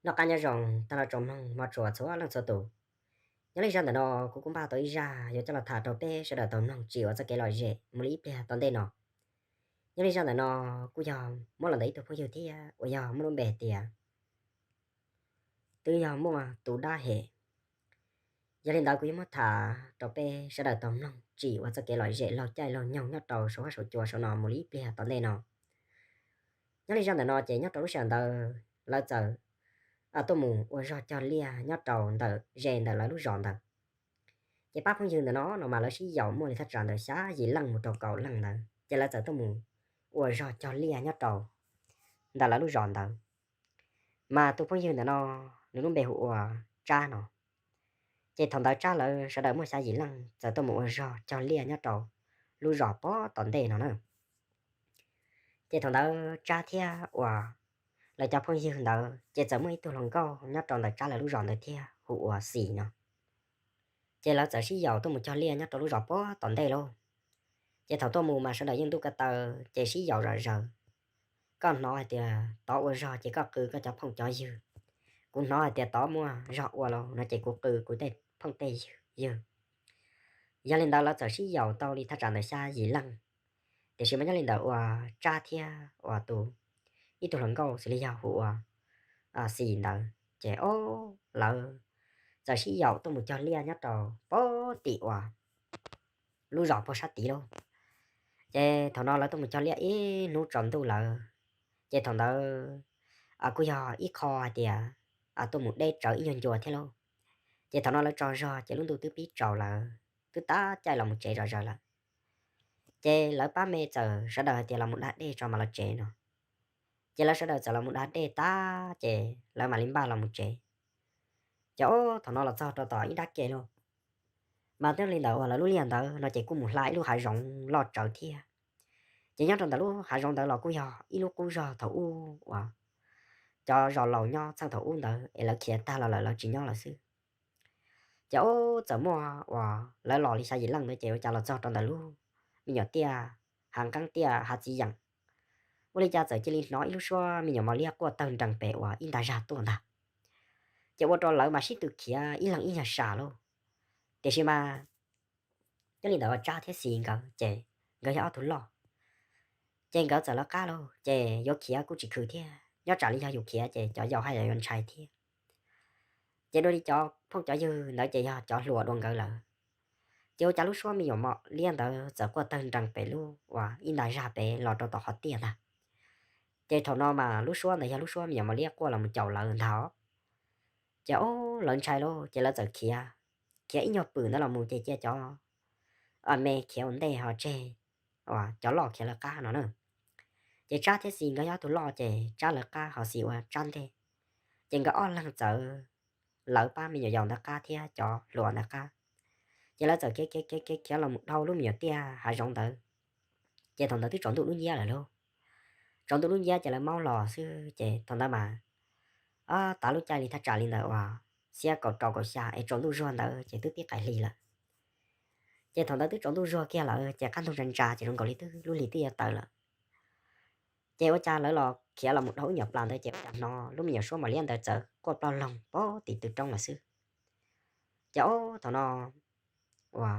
Noj qab nyob zoo tag nrho tsoom mloog mog tshua txhua leej txhua tus. Nyob li zaj ntawm no kuv kuj npaj tau ib zaj yuav coj los tham rau peb sawv daws tau mloog tsim ua txoj kev lom zem mus li ib pliag tom ntej no. Nyob li zaj ntawm no kuj yog muab los ntawm ib tug phooj ywg thiab uas yog muaj lub npe tias twb yog muaj tus dab hem. Yog li ntawd kuv yuav muab tham rau peb sawv daws tau mloog tsim ua txoj kev lom zem laug caij laug nyoog nyob rau saum huab saum cua saum no mus li ib pliag tom ntej no. Nyob li zaj ntawm no ces nyob rau lub sij hawm ntawd lawv txawm tuaj mus ua zog cog liaj nyob rau ntawm ze ntawm lawv lub zos ntawd. Ces pab phooj ywg ntawm no no mas lawv sib yaum muaj li thaj tsam ntawm xya yim leej mus rau kaum leej ntawd ces lawv txawm tuaj mus ua zog cog liaj nyob rau ntawm lawv lub zos ntawd. Mas tus phooj ywg ntawm no nws lub npe hu ua Tsab no. Ces thaum ntawd Tsab lawv sawv daws muaj xya yim leej txawm tuaj mus ua zog cog liaj nyob rau lub zos pob tom ntej no na. Ces thaum ntawd Tsab thiab uas lawv cov phooj ywg ntawd ces txawm muaj ib tug hluas nkauj nyob rau ntawm Tsab lawv lub zos ntawd thiab hu ua Xis no. Ces lawv txawm sib yaum tuaj mus cog liaj nyob rau lub zos pob tom ntej lauj. Ces thaum tuaj mus mas sawv daws yeej ntuj ko taw, ces sib yaum zom zaws. Koj hnov hais tias tod ua zog ces koj qw koj cov phooj cov ywg. Kuv hnov hais tias tod muaj zog ua lauj no ces kuv qw kuv tej phooj tej ywg. Yog li ntawd lawv txawm sib yaum tau li thaj tsam ntawm xya yim leej. Tiam sis mas nyob li ntawd uas Tsab thiab uas tus ib tug hluas nkauj xws li yog hu ua Xis ntawd ces o, lawv txawm sib yaum tuaj mus cog liaj nyob rau pob tim uas lub zos puag sab tid lauj. Ces thaum no lawv tuaj mus cog liaj ib hnub tsaus ntuj lawm. Ces thaum ntawd kuj yog ib qho hais tias tuaj mus deb tsawv ib nyuag ncua thiab lauj. Ces thaum no lawv tsaug zog ces lub ntuj twb pib tsaus lawm, twb tab caij los mus tsev zom zaws lawm. Ces lawv pab me txawm sawv daws hais tias los mus da dej tso mas los tsev no. Ces lawv sawv daws txawm los mus da dej tag ces lawv mam li npaj los mus tsev. Ces o, thaum no los txog rau tom ib nrab ke lauj. Mas thiaj li ntawd uas lawv lub liaj ntawd no ces kuj mus hla ib lub hav zoov loj tsawv thiab. Ces nyob rau ntawm lub hav zoov ntawd los kuj yog ib lub qub zog thaum ub uas cov zos laus nyob txheej thaum ub ntawd es lawv khiav tag los lawm lawv tsis nyob lawm xwb. Ces o, txawm muaj uas lawv los li xya yim leej ntawd ces ua cas los txog rau ntawm lub me nyuam tiaj hav nqeeb tiaj hav txiv yeem, ua li cas txawm cia li hnov ib lub suab me nyuam mos liab quaj tawg nrees pem uas ib nta zag tuaj ntag. Ces ua rau lawv mas sib tw khiav ib leeg ib nyuag sab lauj. Tiam sis mas nyob li ntawd uas Tsab thiab Xis nkawd ces nkawd yog ob tug loj, ces nkawd txawm lawv qab lauj, ces yuav khiav kuj tsis khwv thiab, nyob tsam li yog yus khiav ces cov yau haj yam yuav ntshai thiab. Ces dua li cov phooj cov ywg ntawd ces yog cov hluas dua nkawd lawm. Ces ua cas lub suab me nyuam mos liab ntawd txawm quaj tawg nrees pem lub uas ib nta zag pem los rau tom qhov tiaj ntag. Ces thaum no mas lub suab ntawd yog lub suab me nyuam mos liab quaj los mus caum lawv ntag. Ces o, lawv ntshai lauj, ces lawv txawm khiav, khiav ib nyuag pwm ntawd los mus ces cia cov me khiav ua ntej ho tseg cov loj khiav lawv qab no na. Ces Tsab thiab Xis nkawd yog ob tug loj ces Tsab lawv qab ho Xis ua Tsab ntej. Ces nkawd ob leeg txawm lawv pab me nyuam yaus ntawd qab thiab cov hluas ntawd qab. Ces lawv txawm khiav khiav khiav khiav khiav los mus dhau lub me nyuam tiaj hav zoov ntawd. Ces thaum ntawd twb tsaus ntuj lub nciab lawm lauj. Tsaus ntuj lub nciab ces lawv maub los xwb ces thaum ntawd mas tav lub caij li thaj tsam li ntawd uas xiab kaum rau kaum xya es tsaus ntuj zuag ntawd ces twb pib qaim hli lawm. Ces thaum ntawd twb tsaus ntuj zuag kiag lawm ces qab ntug ntsa ntsa ces zoo nkaus li twb lub hli twb yuav tawm lawm. Ces ua cas lawv los khiav los mus dhau ib nyuam plas ntawd ces ua cas hnov lub me nyuam suab mos liab ntawd txawm quaj ploj loog pem tim tw roob lawm xwb. Ces o, thaum no uas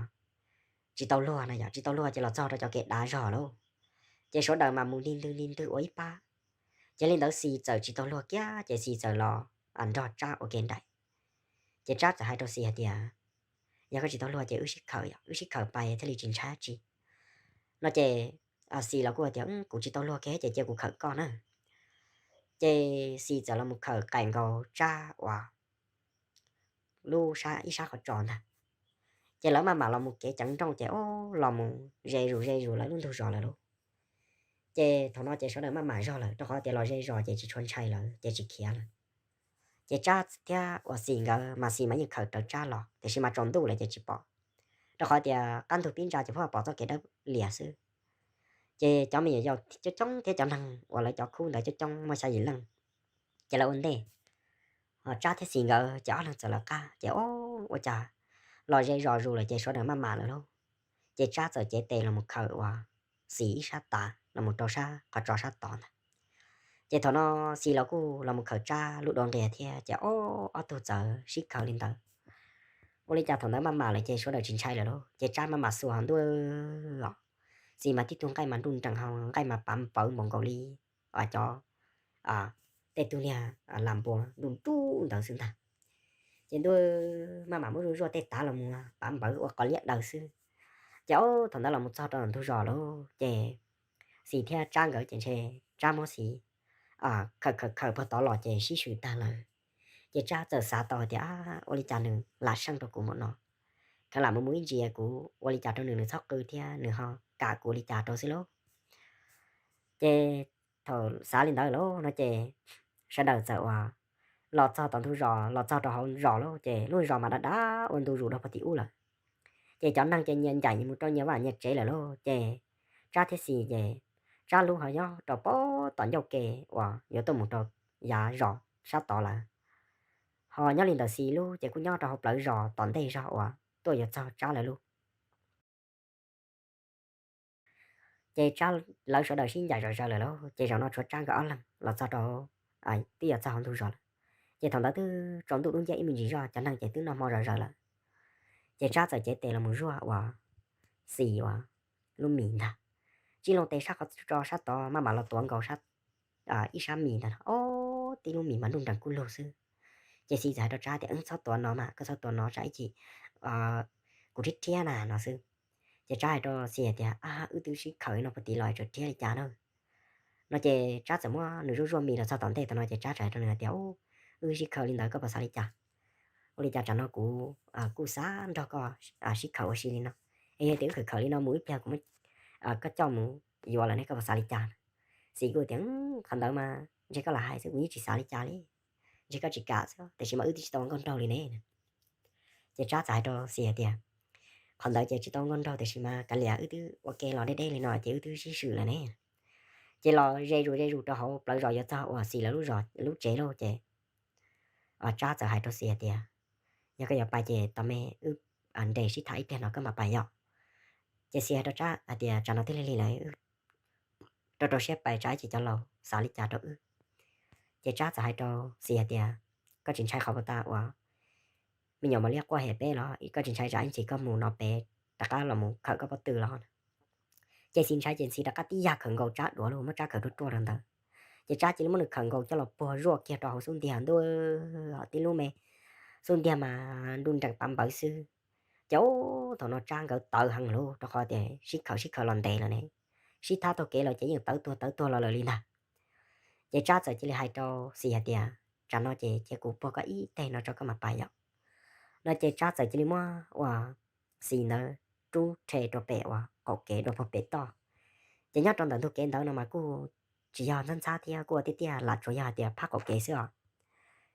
tsis tau luag no yom, tsis tau luag ces los txog rau cov kev dav zog lauj. Ces sawv daws mas mus nti ntwg nti ntwg ua ib pab. Ces li ntawd Xis txawm tsis tau luag kiag ces Xis txawm los nrog Tsab ua ke nraim. Ces Tsab txawm hais rau Xis hais tias, yog koj tsis tau luag ces wb sib khawm, wb sib khawm pais thiaj li tsis ntshai dab tsi no ces Xis los kuj hais tias kuv tsis tau luag kiag ces cia kuv khawm koj na. Ces Xis txawm los mus khawm qaim nkaus Tsab uas lub sab ib sab qhov tsos ntag. Ces lawv maj mam los mus kev ceev nrooj ces o, los mus ze zus ze zus lawv lub ntug zos lawm lauj. Ces thaum no ces sawv daws maj mam zog lawm rau qhov tias los ze zos ces tsis tshua ntshai lawm ces tsis khiav lawm. Ces Tsab thiab uas Xis nkawd mas Xis mas yeej khawm rawv Tsab los tiam sis mas tsaus ntuj lawm ces tsis pom, rau qhov tias qab ntug pib ntsa ces pheej pom txoj kev dawb lias xwb. Ces cov me nyuam yaus coob coob thiab cov neeg uas lawv cov khub ntawd coob coob muaj xya yim leej, ces lawv ua ntej, ho Tsab thiab Xis nkawd ces ob leeg txawm lawv qab ces o, ua cas los ze zos zus lawm ces sawv daws maj mam lawm lauj. Ces Tsab txawm cev tes los mus khawm uas Xis ib sab tav los mus rau sab qhov tsos sab tod ntag. Ces thaum no Xis los kuj los mus khaws Tsab lub duav nqia thiab ces ob tug txawm sib khaws li ntawd. Ua li cas thaum ntawd maj mam lawm ces sawv daws tsis ntshai lawm lauj, ces Tsab maj mam xuas hauv ntuj os, Xis mas tib tug nqaij mas nruj nreem hos nqaij mas pav npawv npaum nkaus li cov tej tug niag las npua nruj nruj ntawd xwb ntag. Ces ntuj, maj mam muab zuaj zuaj tej tav los mus pav npawv ua qos liab daws xwb. Ces ob thaum ntawd los mus txog rau ntug zos lauj ces Xis thiab Tsab nkawd ces ntshe Tsab muab Xis khaws khaws khaws puag tod los ces sib swm tag lawm. Ces Tsab txawm xav tau hais tias, ua li cas nws lam seej rau kuv mus no, kheev lam mus mus ib ntsis kuv ua li cas rau nws nws txhob qw thiab nws ho kam kuv ua li cas rau xwb lauj. Ces thaum xav li ntawd lauj no ces sawv daws txawm uas los txog tom ntug zos los txog rau hauv zos lauj ces lub zos mas dav dav ua ntu zus rau puag tim ub lawm. Ces cov neeg ces nyias ncaim mus rau nyias vaj nyias tsev lawm lauj ces Tsab thiab Xis ces Tsab lub ho nyob rau pem tom ncauj ke uas yuav tuaj mus rau yav zos sab tod lawm. Ho nyob li ntawm Xis lub ces kuj nyob rau hauv plawv zos tom ntej zog uas tuaj yuav txog Tsab lawv lub. Ces Tsab lawv sawv daws sib ncaim zom zaws lawm lauj ces zaum no tshuav Tsab nkawd ob leeg los txog rau twb yuav txog hauv ntug zos lawm. Ces thaum ntawd twb tsaus ntuj dub nciab ib me ntsis zog cov neeg ces twb noj hmo zom zaws lawm. Ces Tsab txawm cev tes los mus zuaj uas Xis uas lub mis ntag. Tsib loo tes sab qhov tso sab tod maj mam los tuav nkaus ib sab mis ntag, ob tib lub mis mas nruj nreem kuj lug xwb. Ces Xis txawm hais rau Tsab tias, txhob tuav no mas, koj txhob tuav no tsam ib chim kuv rhiab rhiab na no xwb. Ces Tsab hais rau Xis hais tias, wb twb sib khaws no puag tim los tseem rhiab li cas na. No ces Tsab txawm muab nws zuaj zuaj mis los txog tom ntej tau no ces Tsab txawm hais rau nws hais tias, wb sib khaws li ntawd koj puas xav li cas? Ua li cas tsam no kuv kuj xav nrog koj sib khaws ua si li no, es yog tias wb khaws khaws li no mus ib pliag kuv muab koj coj mus yuav lawm ne koj puas xav li cas? Xis kuj tias, qhov ntawd mas ntshe koj lam hais xwb, kuv yeej tsis xav li cas li, ntshe koj tsis kam xwb tiam sis mas wb twb tsis tau ua nkauj nraug li ne. Ces Tsab txawm hais rau Xis hais tias, qhov ntawd ces tsis tau ua nkauj nraug tiam sis mas kav liam wb twb ua ke los deb deb li no ces wb twb sib swm lawm ne. Ces los ze zus ze zus rau hauv plawv zos yuav txog uas Xis lawv lub zos lub tsev lauj ces Tsab txawm hais rau Xis hais tias, yog koj yuav pais ces tos me wb nres sib tham ib pliag no koj mam pais yom. Ces Xis hais rau Tsab hais tias, tsam no twb lig lig lawm, rau rau siab pais tsam ib chim cov laus xav li cas rau wb. Ces Tsab txawm hais rau Xis hais tias, koj tsis ntshai qhov puas tas uas me nyuam mos liab quaj hem peb los? Koj tsis ntshai tsam ib chim koj mus no pem rov qab los mus khawm koj pob tw los? Ces Xis ntshai ces Xis rov qab tib yag khawm nkaus Tsab duav lauj, muab Tsab khawm ruaj ruaj rau ntawd. Ces Tsab cia li muab nws khawm nkaus coj los puag zuaj kiag rau hauv xub ntiag ntuj, tib lub me xub ntiag mas nruj nreem pav npawv xwb. Ces ub thaum no Tsab nkawd tawv heev lauj rau qhov tias sib khawm sib khawm los ntev lawm ne, sib thab taug kev los ces yeej tawv tuag tawv tuag los lawm li ntag. Ces Tsab txawm cia li hais rau Xis hais tias, tsam no ces cia kuv puag koj ib teg no tso koj mam pais yom. No ces Tsab txawm cia li muab uas Xis ntawd rub rhe rau pem uas qaum kev dua puag pem toj. Ces nyob rau ntawm ntug kev ntawd no mas kuj tsis yog ntxhab ntxhab thiab kuj ua tiaj tiaj lam tsuas yog hais tias phab qaum kev xwb os.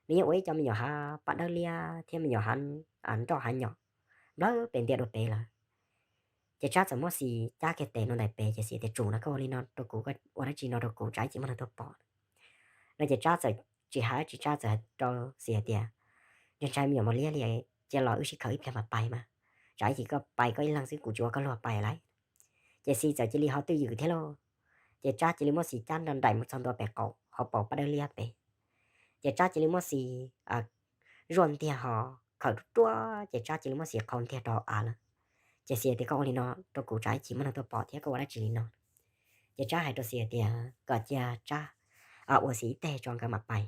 Nws yeej ua ib co me nyuam hav paj dawb liab thiab me nyuam hav nroj hav nyom nplawg pem ntiaj dua pem lawm. Ces Tsab txawm muab Xis cab kiag tes no ntais pem ces Xis tias, tsum no koj ua li no rau kuv, koj ua dab tsi no rau kuv tsam ib chim muaj neeg tuaj pom. No ces Tsab txawm tsis hais dab tsi, Tsab txawm hais rau Xis hais tias, ntshai ntshai me nyuam mos liab li, cia los wb sib khawm ib pliag mas pais mas, tsam ib chim koj pais koj ib leeg xwb kuv tsis ua koj luag pais lawm. Ces Xis txawm cia li ho twj ywm thiab lauj. Ces Tsab cia li muab Xis cab nra nraim mus txog ntua pem qaum hauv paus paj dawb liab pem. Ces Tsab cia li muab Xis zuaj ntiag ho khawm ruaj ruaj ces Tsab cia li muab Xis qhau ntiag rau hauv av lawm. Ces Xis tias, koj ua li no rau kuv tsam ib chim muaj neeg tuaj pom thiab koj ua dab tsi li no? Ces Tsab hais rau Xis tias kom cia Tsab ua Xis ib teg tso nkawd mam pais.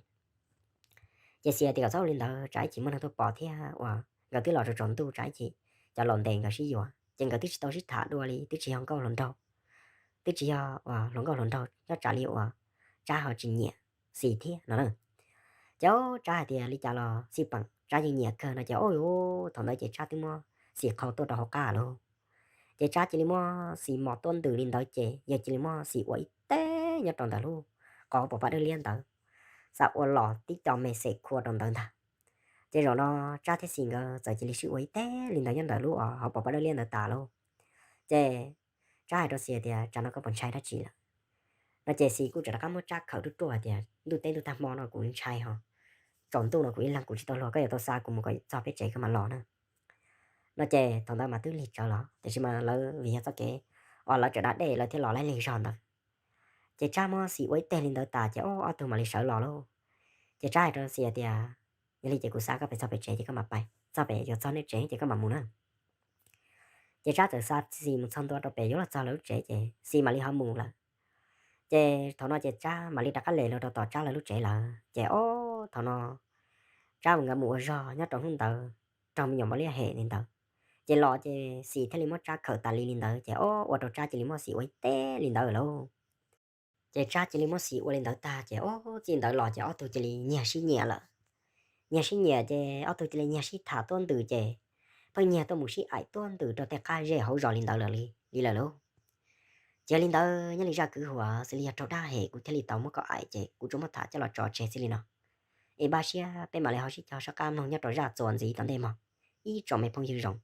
Ces Xis tias kom txhob ua li ntawd tsam ib chim muaj neeg tuaj pom thiab uas nkawd twb los tsaus tsaus ntuj tsam ib chim cov laus ntes nkawd sib yuav ces nkawd twb tsis tau sib tham dua li, twb tsis yog nkauj hluas nraug, twb tsis yog uas hluas nkauj hluas nraug nyob tsam li uas Tsab ho tsis nyiam Xis thiab no na. Ces Tsab hais tias li cas los xij peem Tsab yeej nyiam kawg no ces ub, thaum ntawd ces Tsab twb muab Xis qhau tuaj rau hauv qab lauj. Ces Tsab cia li muab Xis mos tuaj ntws li ntawd ces yawg cia li muab Xis ua ib teg nyob rau ntawm lub qhov pos paj dawb liab ntawd, xav ua los tib co me xem khua rau ntawd ntag. Ces zaum no Tsab thiab Xis nkawd txawm cia li sib ua ib teg li ntawd nyob ntawm lub hauv pos paj dawb liab ntawd tas lauj. Ces Tsab hais rau Xis tias, tsam no koj puas ntshai dab tsi lawm? No ces Xis kuj tseem rov qab muab Tsab khawm ruaj ruaj hais tias, ntuj teb ntuj tag hmo no kuv ntshai ho, tsaus ntuj no kuv ib leeg kuv tsis tau luag, koj yuav tau xa kuv mus kom txog peb tsev koj mam los na. No ces thaum ntawd mas twb lig tsawv los tiam sis mas lawv vim yog txoj kev uas lawv tseem da dej lawv thiaj los laib lig zog ntawd. Ces Tsab muab Xis ua ib teg li ntawd tas ces ob tug mam li sawv los lauj. Ces Tsab hais rau Xis tias, yog li ces kuv xa koj pem txog pem tsev ces koj mam pais, txog pem yuav txog nej tsev ces koj mam mus na. Ces Tsab txawm xa Xis mus txog ntua rau pem yuav los txog lawv lub tsev ces Xis mam li ho mus lawm. Ces thaum no ces Tsab mam li rov qab los rau tom Tsab lawv lub tsev lawm ces ob thaum no Tsab nkawd mus ua zog nyob rau hnub ntawd raug me nyuam mos liab hem li ntawd. Ces los ces Xis thiaj li muab Tsab khawm tas li li ntawd ces ob ua rau Tsab cia li muab Xis ua ib teg li ntawd lauj. Ces Tsab cia li muab Xis ua li ntawd tag ces ob txij ntawd los ces ob tug cia li nyiag sib nyiam lawm. Nyiag sib nyiam ces ob tug cia li nyiag sib tham tuab ntws ces pheej nyiag tuaj mus sib aim tuab ntws rau tej qab zej hauv zos li ntawd lawm li lawm lauj. Ces yog li ntawd nyob li zaj kwv huam xws li yog raug dab hem kuv thiaj li tau muab koj aim ces kuv tsuas muab tham coj los tso tseg txij li no. Es npaj siab peb mam li ho sib cog sab qab mloog nyob rau zaj txuas ntxiv tom ntej mog ib tsoom me phooj ywg zoo.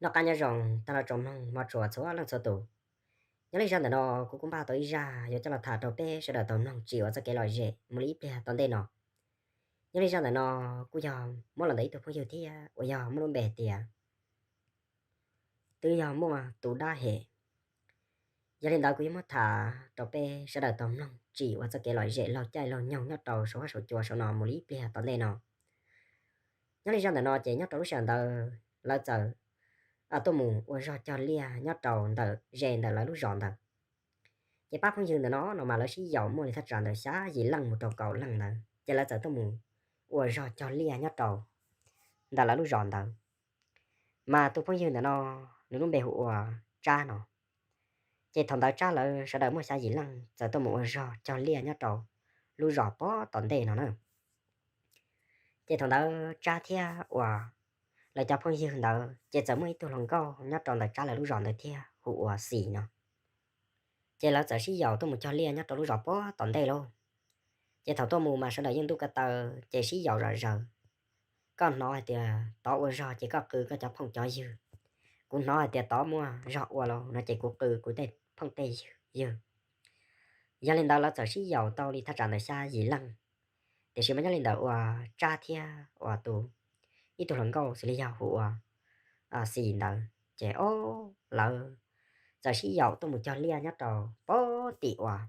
Noj qab nyob zoo tag nrho tsoom mloog mog tshua txhua leej txhua tus. Nyob li zaj ntawm no kuv kuj npaj tau ib zaj yuav coj los tham rau peb sawv daws tau mloog tsim ua txoj kev lom zem mus li ib pliag tom ntej no. Nyob li zaj ntawm no kuj yog muab los ntawm ib tug phooj ywg thiab uas yog muaj lub npe tias twb yog muaj tus dab hem. Yog li ntawd kuv yuav muab tham rau peb sawv daws tau mloog tsim ua txoj kev lom zem laug caij laug nyoog nyob rau saum huab saum cua saum no mus li ib pliag tom ntej no. Nyob li zaj ntawm no ces nyob rau lub sij hawm ntawd lawv txawm tuaj mus ua zog cog liaj nyob rau ntawm ze ntawm lawv lub zos ntawd. Ces pab phooj ywg ntawm no no mas lawv sib yaum muaj li thaj tsam ntawm xya yim leej mus rau kaum leej ntawd ces lawv txawm tuaj mus ua zog cog liaj nyob rau ntawm lawv lub zos ntawd. Mas tus phooj ywg ntawm no nws lub npe hu ua Tsab no. Ces thaum ntawd Tsab lawv sawv daws muaj xya yim leej txawm tuaj mus ua zog cog liaj nyob rau lub zos pem tom ntej no na. Ces thaum ntawd Tsab thiab uas lawv cov phooj ywg ntawd ces txawm muaj ib tug hluas nkauj nyob rau ntawm Tsab lawv lub zos ntawd thiab hu ua Xis no. Ces lawv txawm sib yaum tuaj mus cog liaj nyob rau lub zos pem tom ntej lauj. Ces thaum tuaj mus mas sawv daws yeej ntuj ko taw ces sib yaum zom zaws. Koj hnov hais tias tod ua zog ces koj qw koj cov phooj cov ywg. Kuv hnov hais tias tod muaj zog ua los no ces kuv qw kuv tej phooj tej ywg. Yog li ntawd lawv txawm sib yaum tau li thaj tsam ntawm xya yim leej. Tiam sis mas nyob li ntawd uas Tsab thiab uas tus ib tug hluas nkauj xws li yog hu ua Xis ntawd ces o lawv txawm sib yaum tuaj mus cog liaj nyob rau pem tim uas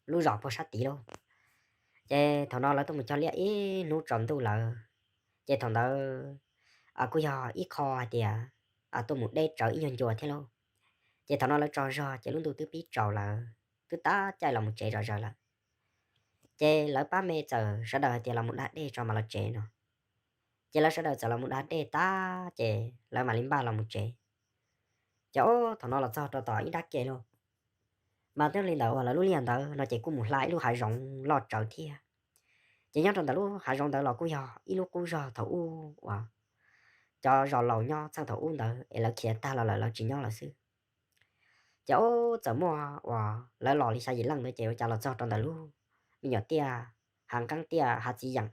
lub zos puag sab tid lauj. Ces thaum no lawv tuaj mus cog liaj ib hnub tsaus ntuj lawm. Ces thaum ntawd kuj yog ib qho hais tias tuaj mus deb tsawv ib nyuag ncua thiab lauj. Ces thaum no lawv tsaug zog ces lub ntuj twb pib tsaus lawm, twb tab caij los mus tsev zom zaws lawm. Ces lawv pab me txawm sawv daws hais tias los mus da dej tso mas los tsev no. Ces lawv sawv daws txawm los mus da dej tag ces lawv mam li npaj los mus tsev. Ces o thaum no los txog rau tom ib nrab ke lauj. Mas thiaj li ntawd uas lawv lub liaj ntawd no ces kuj mus hla ib lub hav zoov loj tsawv thiab. Ces nyob rau ntawm lub hav zoov ntawd los kuj yog ib lub qub zog thaum ub uas cov zos laus nyob txheej thaum ub ntawd es lawv khiav tag los lawm lawv tsis nyob lawm xwb. Ces ub txawm muaj uas lawv los li xya yim leej ntawd ces ua cas los txog rau ntawm lub me nyuam tiaj hav nqeeb tiaj hav txiv yeem,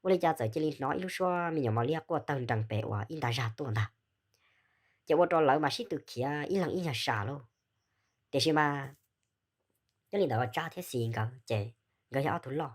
ua li cas txawm cia li hnov ib lub suab me nyuam mos liab quaj tawg nrees pem uas ib nta zag tuaj ntag. Ces ua rau lawv mas sib tw khiav ib leeg ib nyuag sam lauj. Tiam sis mas nyob li ntawd uas Tsab thiab Xis nkawd ces nkawd yog ob tug loj,